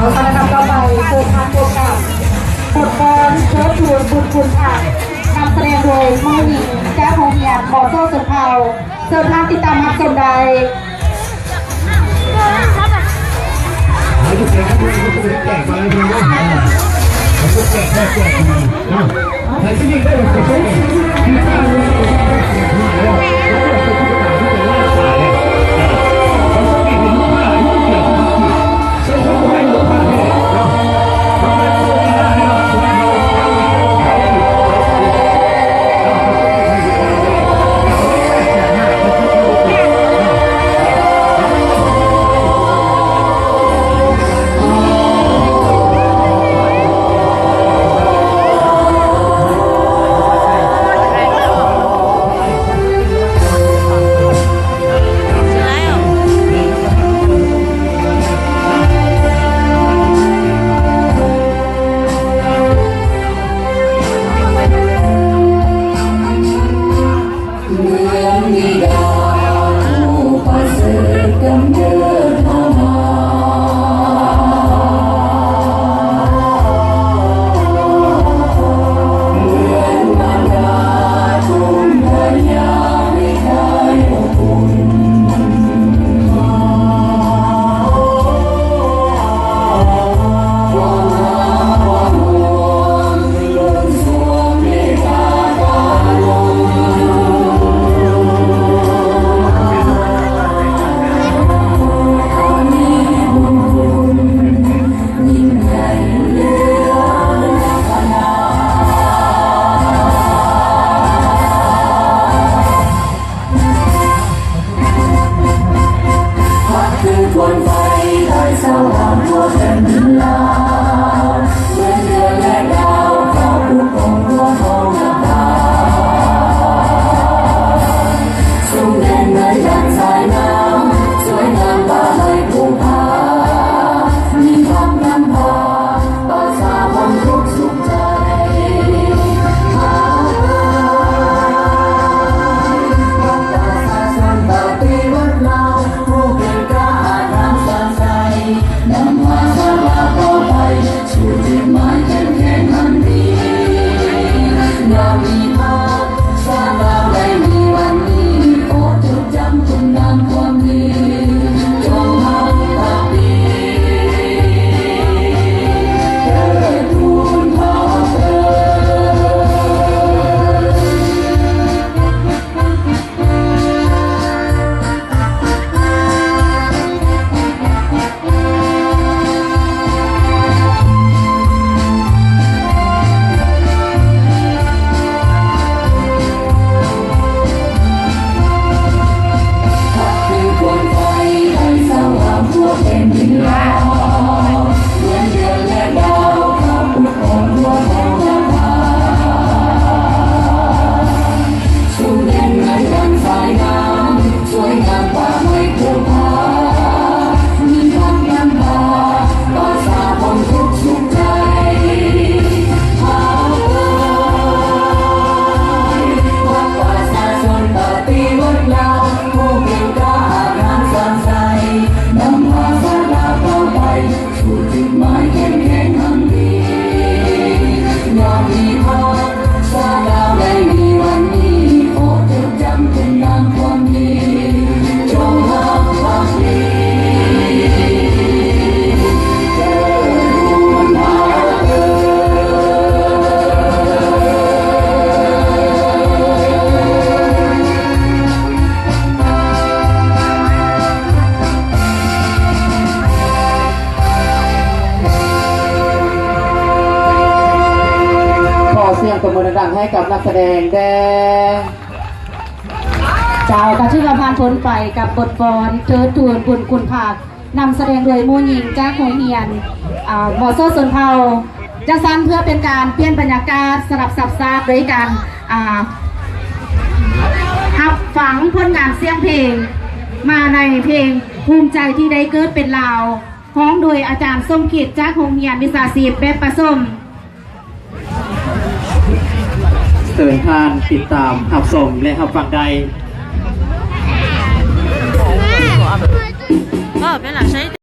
ລຳດັບຕໍ່ໄປ ເຊີນທ່ານພົບກັບບົດຟ້ອນເຊີດຊູນບຸນຄຸນພັກ ນຳສະແດງໂດຍໝໍຍິງຈາກໂຮງຮຽນ ມ.ສ ຊົນເຜົ່າ. ເຊີນທ່ານຕິດຕາມຮັບຊົມໄດ້. ຂໍສຽງຕົບມືດັງໆໃຫ້ກັບນັກສະແດງແດ່. ເຈົ້າ ກໍຖືວ່າຜ່ານພົ້ນໄປກັບບົດຟ້ອນເທີດທູນບຸນຄຸນພັກ ນຳສະແດງໂດຍໝູ່ຍິງຈາກໂຮງຮຽນ ອາ ມ.ສ ຊົນເຜົ່າ. ຈັ່ງຊັ້ນ ເພື່ອເປັນການປ່ຽນບັນຍາກາດສະຫຼັບສັບຊາດ ໂດຍການ ອາ ຮັບຟັງຜົນງານສຽງເພງ ມາໃນເພງພູມໃຈທີ່ໄດ້ເກີດເປັນລາວ ຮ້ອງໂດຍອາຈານສົມຄິດ ຈາກໂຮງຮຽນວິຊາຊີບແບບປະສົມ. ເຊີນທ່ານຕິດຕາມຮັບຊົມ ແລະ ຮັບຟັງໄດ້.